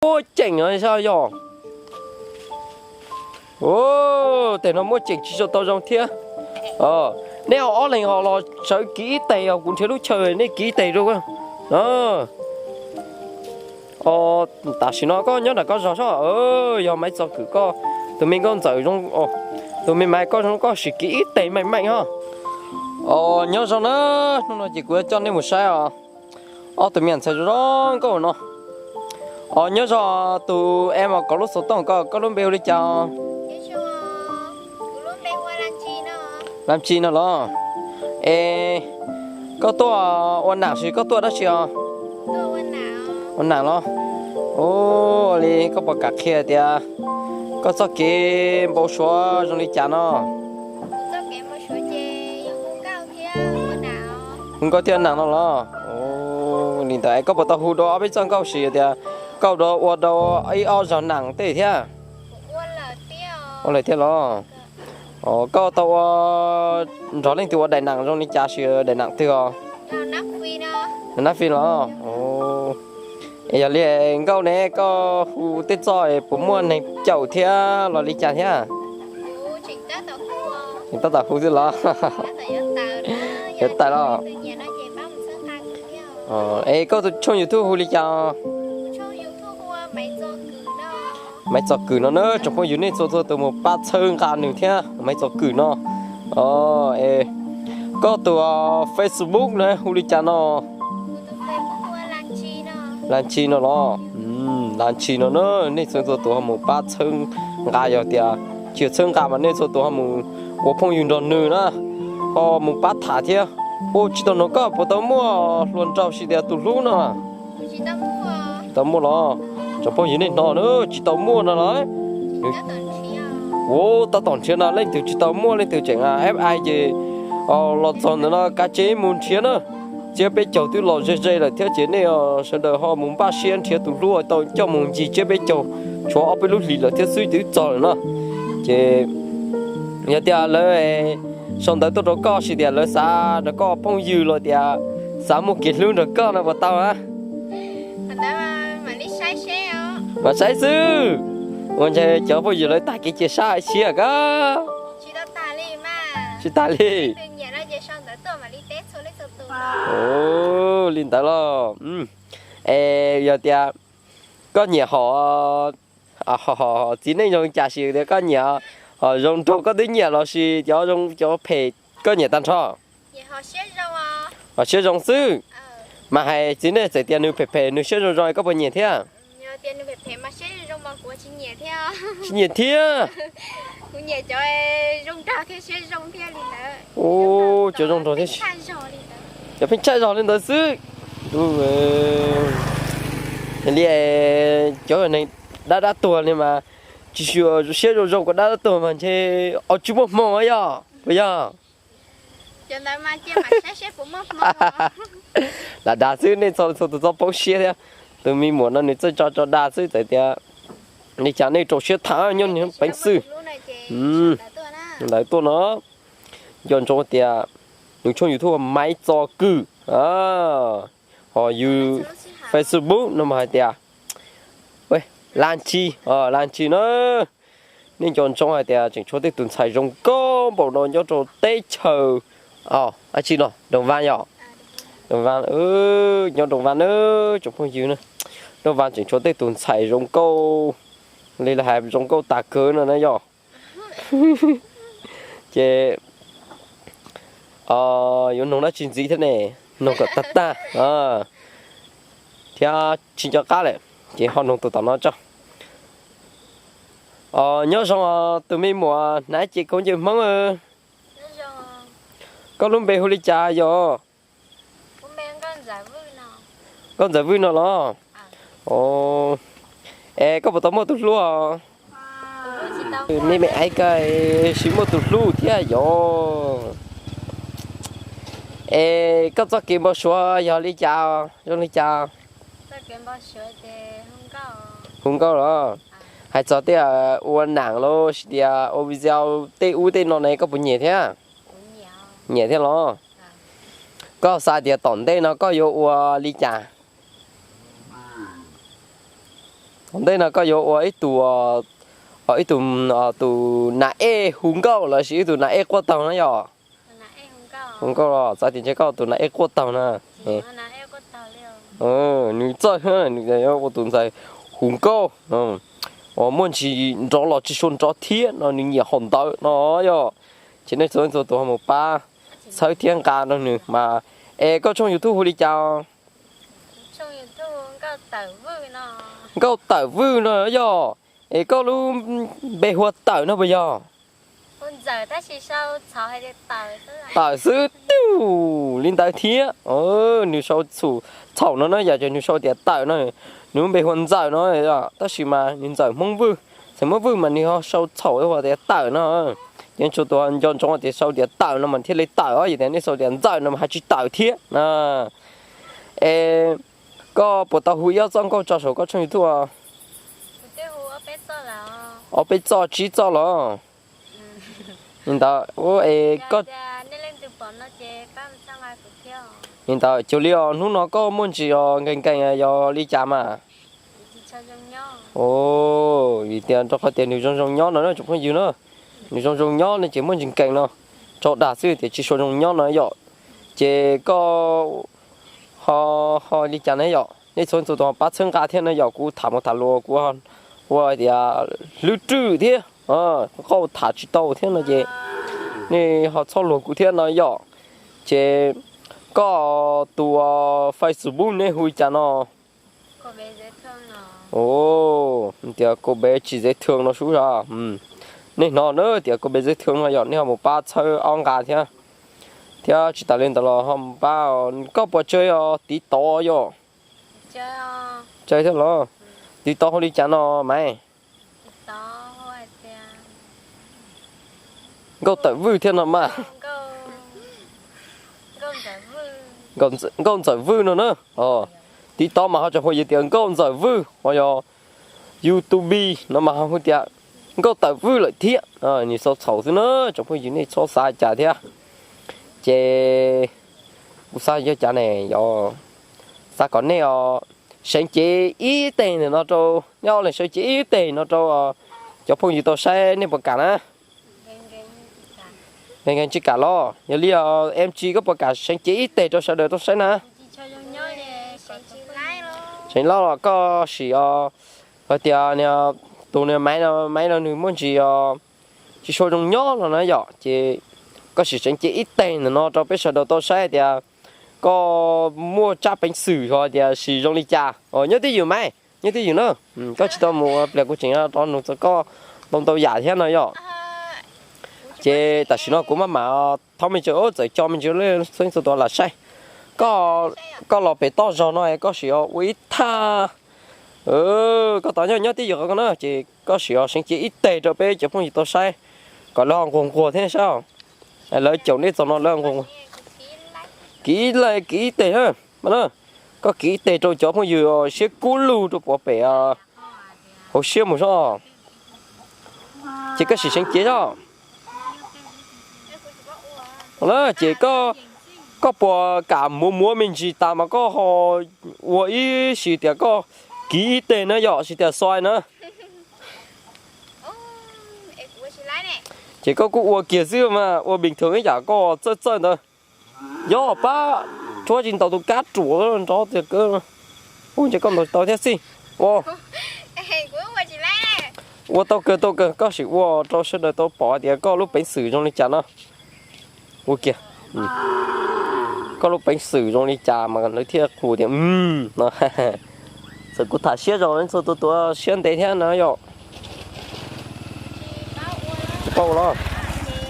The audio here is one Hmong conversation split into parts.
Muaj ceem no yog. Tes no muaj ceem tsis tshua tau zoo thiab. Nej ob leeg ho los sawv kiv ib tes os, kuv nrhiav lub chaw nej kiv ib tes rau. Tam sim no koj nyob nram koj zos soj, yog Maiv Txos Kwm koj tus me nkauj ntxawm zoo, tus me Maiv koj zoo koj sim kiv ib tes meej meej ho. Nyob zoo na, hnub no ces kuv yuav coj nej mus saib os. Ob tug me ntxhais zoo zoo nkauj no. Os, nyob zoo tus em uas kov lub xov tooj ko, koj lub npe hu li cas? Lam Tsis no los? Es koj tuaj ua nam sis koj tuaj dab tsi os? Ua nam los? Ua li koj puas kam qhia tias koj txoj kev npau suav zoo li cas no? Hu nkauj thiab nam no los? Li ntawd es koj puas tau hu dua ob peb txoj nkauj sis tias koj ua dua ib ob zog nam tej thiab? Ua lawm thiab los? Koj tau ua nrog leej twg ua daim nam zoo li cas sis daim nam twg os? Nab Fis los? Es yog li nkauj ne koj hu tej txoj puas muaj neeg caum thiab los li cas thiab? Tseem tab tom hu xwb los? Yuav tawm los? Es koj tus tshooj YouTube hu li cas? Maiv Txos Kwm no na, tsoom phooj ywg nej txhua txhua tus mus pab txhawb nqa nws thiab, Maiv Txos Kwm no. Koj tus Facebook na hu li cas no? Lam Tsis no los? Lam Tsis no na, nej txhua txhua tus ho mus pab txhawb nqa, yog tias tsis txhawb nqa mas nej txhua tus ho mus ua phooj ywg nrog nws na, ho mus pab tham thiab. Ua tsis tau nrog koj puas tau muaj hluas nraug sis tias tus hlub no? Tsis tau muaj los? Tsoom phooj ywg nej hnov na, tsis tau muaj no los? Ua tab tom nrhiav no, leej twg tsis tau muaj leej twg tseem eb ai ces los txog ntawm no kav tsij mus nrhiav na. Tsiab peb caug twb los ze ze lawm thiab ces nej sawv daws ho mus npaj siab nrhiav tus hlub tau coj mus ncig tsiab peb caug, tshuav ob peb lub hlis lawm thiab xwb twb txog lawm no. Ces yog tias lawv sau ntawv tuaj rau koj sis tias lawv xav nrog koj phooj ywg los tias xav muaj kev hlub nrog koj no puas tau a? Mam saib xwb. Ua ntshai cov phooj ywg lawv tag kev cia sab siab koj. Tsis tas li. Li ntawd los? Es yog tias koj nyiam hom txiv neej zoo cas sis tias koj nyiam hom zoo nraug koj twb nyiam los sis cov zoo cov phem koj nyiam tag nrho? Hom siab zoo xwb. Mas hais txiv neej txawm tias nws phem phem nws siab zoo zoo koj puas nyiam thiab? Tsis nyiam thiab? Ua cov zoo nraug thiab, cov pheej tshaij zog li ntawd xwb. Li cov neeg dab dab tuag li mas tsis siab zoo zoo kom dab dab tuag mas ntshe tsis muaj hmoo yog puas yog? Lam dag xwb, nej txhua txhua tus txhob poob siab thiab. Tus me muam no nws txawj tso tso dag xwb, txawm tias li cas nej rau siab tham nyob peev xwm. Ntawd tuaj no, nco ntsoov tias nws tshooj YouTube Maiv Txos Kwm, ho yus Facebook no mas hais tias Laj Ntshis, Laj Ntshis na. Nej nco ntsoov hais tias tseem tshuav tej tus ntxhais zoo nkauj npaum no nyob rau teb chaws dab tsi no, Dooj Vaj yom? Dooj Vaj, nyob Dooj Vaj na, tsoom phooj ywg na. Dooj Vaj tseem tshuav tej tus ntxhais zoo nkauj li lawv hais zoo nkauj tas kawg no na yom. Ces yuav noog dab tsi ntxiv thiab ne? Noog kom tag tag thiab tsis nco qab lawm, ces ho noog tus tom no tso. Nyob zoo tus me muam hnav cev khaub ncaws Hmoob. Koj lub npe hu li cas yom? Nkauj Ntxawm Vwj no los? Es koj puas tau muaj tus hlub? Me me aiv koj tsis muaj tus hlub thiab yom? Es koj txoj kev npau suav yog li cas, zoo li cas? Hu nkauj los? Hais txog tej ua nam los sis tias ua video tej ub tej no ne koj puas nyiam thiab? Nyiam thiab los? Koj xav tias tom ntej no koj yuav ua li cas? Tom ntej no koj yuav ua ib tug, ib tug, tus nas ej hu nkauj los sis ib tug nas ej quaj taug na yom? Hu nkauj los txav tias ntshe koj tus nas ej quaj taug na. Nws txawj, nws ua tus ntxhais hu nkauj uas muaj ntsis nrov los tsis sua nrov thiab no nws nyiam haum ntawv no yom. Ces nej txhua txhua tus ho mus pab txhawb thiab nqa rau nws mas. Es koj tshooj YouTube hu li cas? Nkauj Tawm Vwj no yog. Es koj lub npe hu ua Tawm no puas yog? Tawm xwb tiag li ntawd thiab. Nws sau txhaum no na yom, ces nws sau tias Tawm no, nws lub npe hu ua Ntxawm no, tab sis mas nws Ntxawm Hmoob Vwj, txawm muab Vwj mas nws ho sau txhaum hu tias Tawm no. Ces tsuas tus nco ntsoov tias sau tias Tawm no mas thiaj li tawm os, yog tias nej sau tias Ntxawm no mas haj tsis tawm thiab na. Es koj puas tau hu ib ob txoj nkauj tso saum koj tshooj YouTube? Ob peb txoj tsib txoj los? Li ntawd, es koj, li ntawd cuag li os, hnub no koj muaj ntsis os nkees nkees yog li cas mas? Vim tias rau qhov tias nws zoo zoo nyob no na tsoom phooj ywg na. Nws zoo zoo nyob no ces muaj ntsis nkees no, tso dag xwb tias tsis sua zoo nyob no yom. Ces koj ho, ho li cas na yom, nej txhua txhua tus pab txhawb nqa thiab na yom, kuv tham mus tham los kuv ua tias hlwb rwj thiab, qauj tham tsis tau thiab no ces nej ho txhob luag kuv thiab no yom. Ces koj tus Facebook nej hu li cas no? Tias cô bé chỉ dễ thương no sub. Nej hnov na tias cô bé dễ thương no yog nej ho mus pab txhawb ob nqa thiab, thiab tsis tas li ntawd los ho mus pab. Koj puas tsawg tiv tov yom? Tsawg thiab los? Tiv tov hu li cas no mas? Nkauj Tawm Vwj thiab no mas. Nkauj Ntxawm Vwj no na. Tiv tov mas ho tsoom phooj ywg tias Nkauj Ntxawm Vwj, ho yog YouTube no mas ho hu tias Nkauj Tawm Vwj lawm thiab. Nws sau txhaum xwb na tsoom phooj ywg, nej txhob xav cas thiab. Ces kuv xav yog cas ne, yog xav kom nej os seev cev ib teg ntawm no rau, nej ob leeg seev cev ib teg no rau cov phooj ywg tau saib, nej puas kam na? Nkees nkees tsis kam los? Yog li em tsis koj puas kam seev cev ib teg rau sawv daws tau saib na? Seev los koj sim os, hais tias tus niag maiv no, maiv no nws muaj ntsis os tsis sua zoo nyob no na yom, ces koj sim seev cev ib teg ntawm no rau peb sawv daws tau saib tias koj muaj tsab peev xwm hos tias sim zoo li cas. Nyob twj ywm maiv, nyob twj ywm na. Koj tsis tau mus ua pliag kuv tseem rov nug txog koj ntau ntau yam thiab no yom. Ces tam sim no kuv maj mam thaub me ntsis, txawm co me ntsis txhua tus lam saib. Koj los pem toj zog no koj sim ua ib thaj, koj tos nyob, nyob twj ywm qhov ko na, ces koj sim seev cev ib teg rau peb cov phooj ywg tau saib kom lawv ho nquag nquag thiab saib. Lawv caum nej txog no lawv nquag nquag. Kiv ib teg na, koj kiv ib teg rau cov phooj ywg siab kub lug rau puag pem hauv siab mus soj. Ces koj sim seev cev soj. Ces koj puas kam muav muav me ntsis tas mas koj ho ua ib sim tias koj kiv ib teg na yom, sim tias xoi na. Ces koj kuj ua kiag xwb mas, ua bình thường ib yam koj txawj txawj ntawd. Yog pab rhuav tsis ntaus tus kab ruam nrov tiag. Ub, ntshe koj ntaus tau thiab xij. Ua, ua tau kawg tau kawg, koj sim ua rau sawv daws tau pom tias koj lub peev xwm zoo li cas no. Ua kiag. Koj lub peev xwm zoo li cas mas lawv thiaj qhuas tias no. Txawm kuv tham siab zoo, txhua tus tuav siab ntev thiab no yom.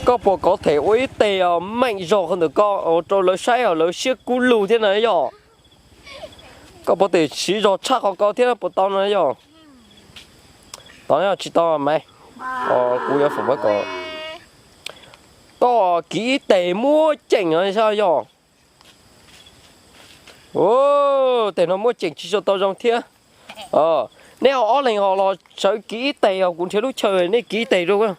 Koj puas kov them ua ib teg meem zog qhov ntawm koj rau lawv saib os, lawv siab kub lug thiab na yom. Koj puas tem siv zog tshaj qhov ko thiab puas tau no yom? Tau tsis tau mas, kuv yuav foom kom koj kiv ib teg muaj ceem no saib yom. Teg no muaj ceem tsis tshua tau zoo thiab. Nej ho ob leeg ho los sawv kiv ib teg, kuv nrhiav lub chaw nej kiv ib teg rau.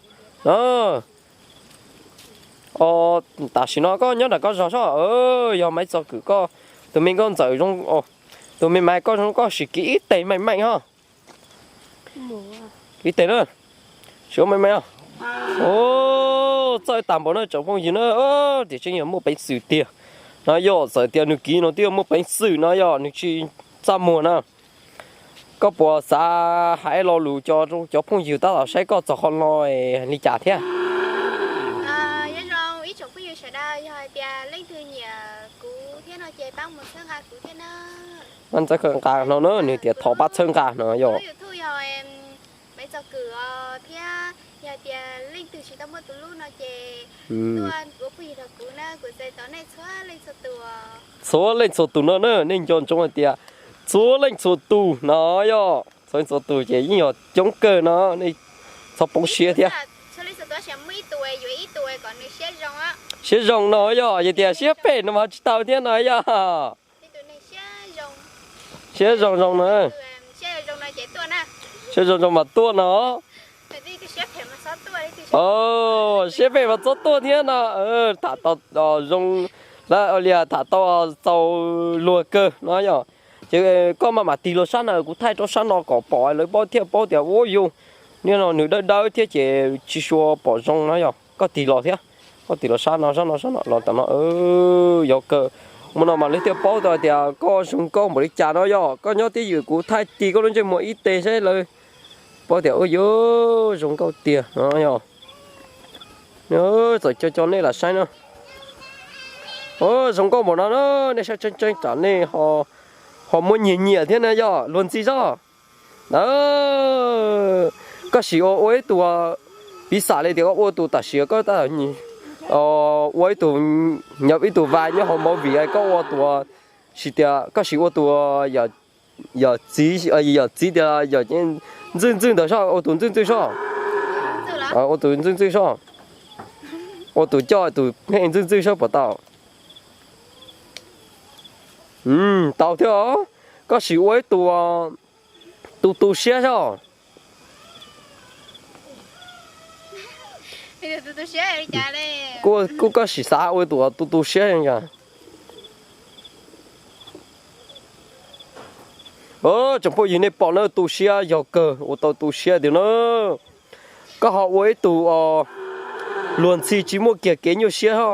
Tam sim no koj nyob nram koj zog soj, yog Maiv Txos Kwm koj tus me nkauj ntxawm zoo, tus me Maiv koj zoo koj sim kiv ib teg meem meem ho. Ib teg na, siab me me. Txawj tag npaum na tsoom phooj ywg na, tiam sis yog muaj peev xwm tiag no yog, txawm tias nws kiv no twb yog muaj peev xwm no yog nws tsis txaj muag na. Koj puas xav hais lo lus rau cov phooj ywg tab tom saib koj txog qhov no li cas thiab? Nyob zoo ib tsoom phooj ywg sawv daws, yog hais tias leej twg nyiam kuv thiab no ces pab mus txhawb nqa kuv thiab na. Pab txhawb nqa no na, nws tias thov pab txhawb nqa no yog. Maiv Txos Kwm os, thiab yog tias leej twg tsis tau muaj tus hlub no ces tuaj ua phooj ywg rau kuv na, kuv txais tos nej txhua leej txhua tus. Txhua leej txhua tus no na, nej nco ntsoov hais tias txhua leej txhua tus no yog, txhua leej txhua tus ces yeej yog coob kawg no, nej txhob poob siab thiab. Siab zoo no yog, yog tias siab phem no mas tsis tau thiab no yog. Siab zoo zoo na. Siab zoo zoo mas tuaj no. Siab phem mas txhob tuaj thiab no. Tham tau zoo, li tham tau txaus luag kawg no yog. Ces koj maj mam tig los sab na, kuv thaij rau sab no kom pom lawv paub thiaj paub tias ua yus, niaj no nws dawb dawb thiab ces tsis suav pom zoo no yog. Koj tig los thiab, koj tig los sab no sab no sab no los tom no. Yog kawg, mus no mas lawv thiaj paub tau tias koj zoo nkauj npaum li cas no yog. Koj nyob twj ywm kuv thaij tig koj lub ntsej muag ib teg saib lawv paub tias ua yus zoo nkauj tiag no yog. Txawm cov cov nej lam saib no, zoo nkauj npaum no na, nej saib tseeb tseeb tsam nej ho muab nyiam nyiam thiab na yog. Luag ntxhi zoj, koj sim ua ua ib tug, piv xam li tias koj ua tus tam sim koj ua ib tug, nyob ib tug vas nyob hauv movie koj ua tus, sim tias koj sim ua tus yawm txiv, yawm txiv tias yawm ntxwj ntxwj ntawd soj, ua tus ntxwj ntxwj soj, ua tus ntxwj ntxwj soj, ua tus coj tus pheej ntxwj ntxwj soj puas tau? Tau thiab os. Koj sim ua ib tus tu tu siab soj. Kuj koj sim xav ua tus tu tu siab. Tsoom phooj ywg nej pom na, tu siab yog kawg, ua tau tu siab tiag na. Koj ho ua ib tug luag ntxhi tsis muaj kiag kev nyuaj siab ho.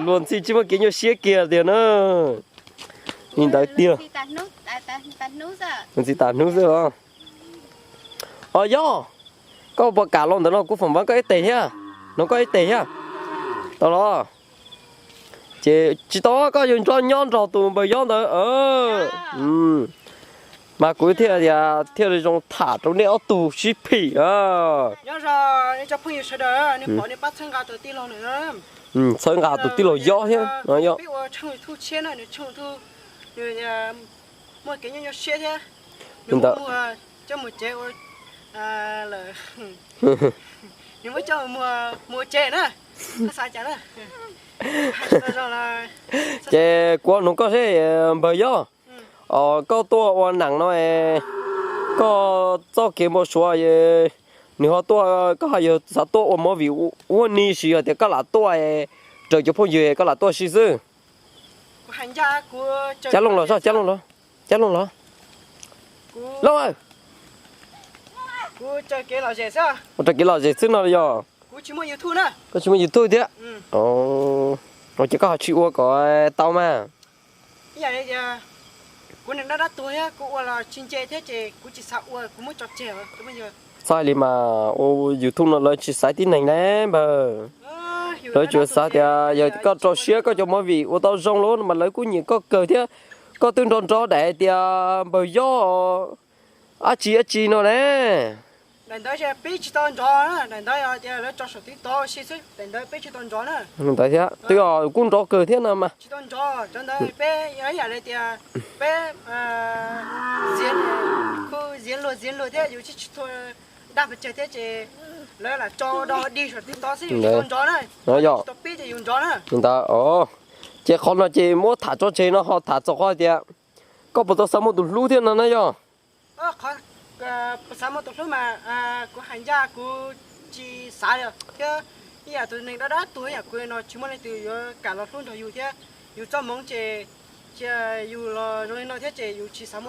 Luag ntxhi tsis muaj kev nyuaj siab kiag tiag na. Li ntawd tiag. Ntxhi tas hnub xwb os. Os yog, koj puas kam los ntawm no kuv foom npaj koj ib teg thiab, no koj ib teg thiab, tau los? Ces tsis tau, koj yuav nrog nyob nrog tus npawg yob ntawd. Mas kuv thiaj tias thiaj li zoo tham rau nej ob tug sib phim. Nyob zoo nej cov phooj ywg sawv daws, nej pom nej pab txhawb nqa tus tij laug na. Txhawb nqa tus tij laug yob thiab no yog. Peb ua tshooj YouTube tshiab na, nws tshooj YouTube, nws muaj kev nyuaj nyuaj siab thiab. Nws muaj muag coj mus tsev ua lawm. Nws muab coj mus ua tsev na. Koj xav cas na? Ces kuv hnov koj seb npawg yob, koj tuaj ua neem no, koj txoj kev npau suav nws ho tuaj, koj ho yog xav tuaj ua movie ua ni sis yog tias koj lam tuaj raws cov phooj ywg koj lam tuaj si xwb? Cab looj los soj, cab looj los, cab looj los. Looj, ua raws kev lom zem xwb no yog. Koj tsis muaj YouTube thiab. Ces koj ho tsis ua kom tau mas. Txhob hais li mas ua YouTube no lawv tsis xaiv tib neeg ne npawg. Lawv tsuas xav tias yog koj rau siab koj cov movie ua tau zoo lawm no mas lawv kuj nyiam koj kawg thiab. Koj twb nrov nrov daim tias npawg yob dab tsi dab tsi no ne. Daim ntawd peb tsis tau nrov na, daim ntawd yog tias lawv tso saum TikTok si xwb, daim ntawd peb tsis tau nrov na. Ntawd thiab twb kuj nrov kawg thiab no mas. Tsis tau nrov, cov ntawd peb yam li tias peb khu ziav luag ziav luag thiab yus tsis tsis txhua dag pes tsawg thiab ces lawv lam tso do dig saum TikTok xwb, yus tsis tau nrov na. No yog tsis tau pib ces yus nrov na. Ntawd os, ces qhov no ces muab tham tso tseg no ho tham txog qhov tias koj puas tau xav muaj tus hlub thiab no na yog. Xav muaj tus hlub mas kuv hais ncaj kuv tsis xav li thiab. Ib yam tus neeg dab dab tuag ib yam kuv no tsis muaj leej twg yuav kam los hlub nrog yus thiab. Yus txoj hmoov ces Ces yus los zoo li no thiab ces yus tsis xav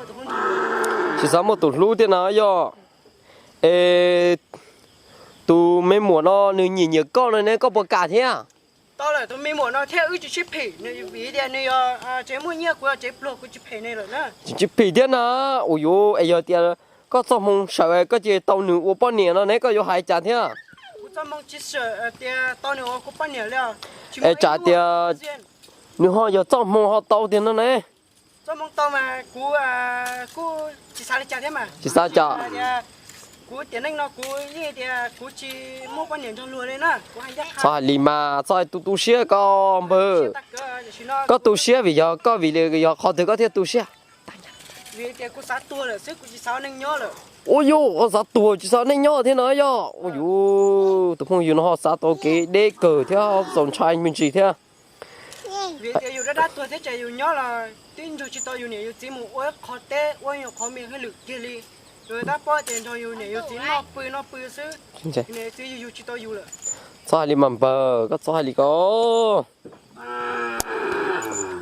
muaj tus hlub thiab no yog. Es tus me muam no nws nyiam nyiam koj no ne, koj puas kam thiab? Tau lawm, tus me muam no thiab wb tsis sib phim, vim tias nws yog tsev muaj nyiaj, kuv yog tsev pluag, kuv tsis phem nws lawm na. Tsis phim thiab na. Ua yuav es yog tias koj txoj hmoo sawm koj cia tau nws ua poj niam no ne, koj yuav hais cas thiab? Kuv txoj hmoo tsis sawm tias tau nws ua kuv poj niam li. Es tsam tias nws ho yog txoj hmoo ho tau tiag no ne. Txoj hmoo tau mas kuv kuj tsis xav li cas thiab mas. Tsis xav cas. Kuv tiam neej no kuv yeej tias kuv tsis muaj poj niam nrog luag li na. Txhob hais li mas, txhob hais tu tu siab koj npawg. Koj tu siab vim yog koj, vim li yog qhov twg koj thiaj tu siab? Vim tias kuv xav tuag lawm xwb, kuv tsis xav neej nyob lawm. Ua yuav xav tuag tsis xav neej nyob thiab no yog. Ua yuav tus phooj ywg no ho xav tau kev deb kawg thiab txaus ntshai me ntsis thiab. Vim tias yus dab dab tuag thiab ces yus nyob los twb nrog tsis tau yus niam yus txiv mus ua ib qho teb ua nyuag qhov me hauj lwm kiag li. Yus tab pob ces nrog yus niam yus txiv noj pw noj pw xwb, yus niam yus txiv yug yug tsis tau yus lawm. Txhob hais li mas npawg, koj txhob hais li ko.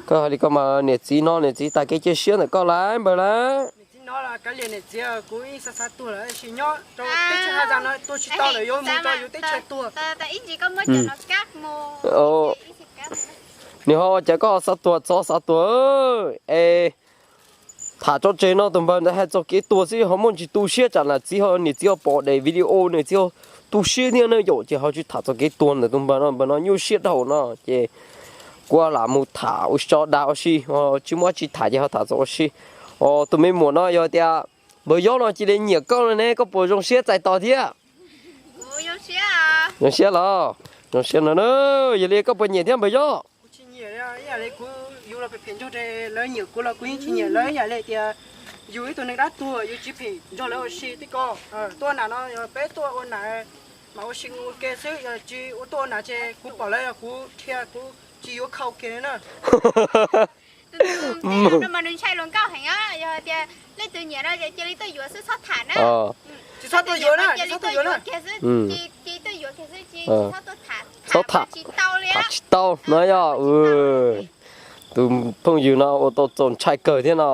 Koj hais li ko mas niam txiv no niam txiv tas kev cia siab ntawm koj lawm npawg lawm. Niam txiv no los kav liam niam txiv, kuv yeej xav xav tuag lawm, tab sis nyob rau teb chaws Haj Zam no tuag tsis tau lawm, yuav mus rau yus teb chaws tuag. Nws ho ua cas koj ho xav tuag, txhob xav tuag. Es tham tso tseg no, tus npawg ntawd hais txog kev tuag xwb ho muaj ntsis tu siab, tsam niam txiv ho, niam txiv ho pom daim video niam txiv ho tu siab thiab na yom, ces ho tsis tham txog kev tuag ntawm tus npawg no, npawg no nyuaj siab dhau no ces kuv lam mus tham ua tso dag ua si, tsis muaj dab tsi tham ces ho tham txog ua si. Os, tus me muam no yog tias npawg Yob no cia li nyiam koj no ne, koj puas zoo siab txais tos thiab? Zoo siab los? Zoo siab no na. Yog li koj puas nyiam thiab npawg Yob? Kuv tsis nyiam ib yam li kuv, yus los phem phem nrog lawv nyiam kuv los kuv yeej tsis nyiam lawv ib yam li tias yus ib tug neeg dab tuag yus tsis phem nrog lawv ua si tib ko. Tuaj ua nam no yog peb tuaj ua nam mas ua si ua ke xwb, yog tsis ua tuaj ua nam ces kuv pom lawv yog kuv dhia kuv tsis yuav khau kiag li na. Mas nws ntshai hluas nkauj heev, yog tias leej twg nyiam no ces cia li tuaj yuav xwb txhob tham na. Tsis txhob tuaj yuav na, cia li tuaj yuav kiag xwb, cia li tuaj yuav kiag xwb, tsis txhob tuaj tham, txhob tham, tham tsis tau no yog. Tus phooj ywg no ua tau txaus ntshai kawg thiab no.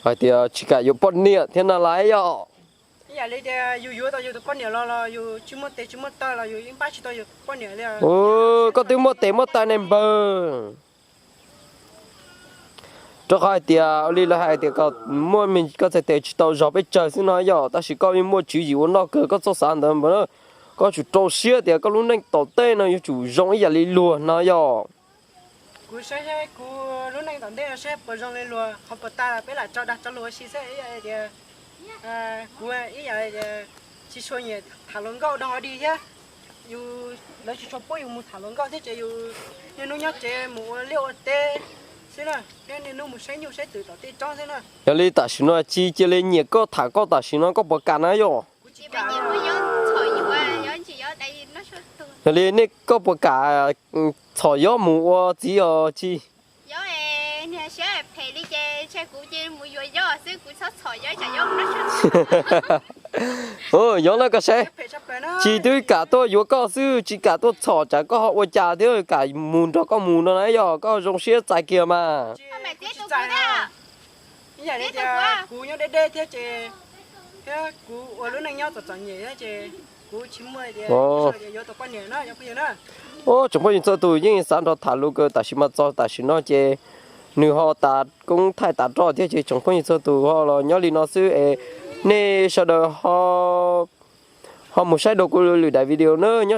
Hais tias tsis kam yuav poj niam thiab no lawm yog. Ib yam li tias yus yuav tau yus tus poj niam los los yus tsis muaj tes tsis muaj taw los yus yeej npaj tsis tau yus poj niam li. Koj twb muaj tes muaj taw ne npawg. Rau qhov hais tias ua li lawv hais tias koj muaj me, koj txhais tes tsis tau zog peb tsawg xwb no yog, tab sis koj yeej muaj tswv yim ua noj kawg, koj txhob xav ntawd npawg. Koj tsum rau siab tias koj lub neej tom ntej no yuav tsum zoo ib yam li luag no yog. Kuv saib saib kuv lub neej tom ntej no saib puas zoo li luag, qhov puas tag peb lam tso dag tso luag ua si xwb. Ib yam li tias kuv ib yam li tias tsis tshua nyiam tham hluas nkauj dog dig thiab. Yus, lawv tsis tshua pub yus mus tham hluas nkauj thiab ces yus niaj hnub nyob tsev mus ua liaj ua teb xwb na, thiab niaj hnub mus saib nyuj saib twm tom tej roob xwb na. Yog li tam sim no Ci cia li nyiam koj tham koj tam sim no koj puas kam na yom? Yog li nej koj puas kam txhom Yob mus ua txiv os Ci? Yob na koj saib, Ci twb kam tuaj yuav koj xwb tsis kam tuaj txhom tsam koj ho ua cas thiab kam mus nrog koj mus no na yog koj zoo siab txais kiag mas. Kuv nyob deb deb thiab ces, thiab kuv ua lub neej nyob txom txom nyem thiab ces kuv tsis muaj tias yuav tus poj niam na. Tsoom phooj ywg txhua tus yeej xav nrog tham lus kawg tam sim mas txog tam sim no ces nws ho tas koob thaij tas roj thiab ces tsoom phooj ywg txhua tus ho los nyob li no xwb es nej sawv daws ho mus saib dua kuv lwm daim video na nyob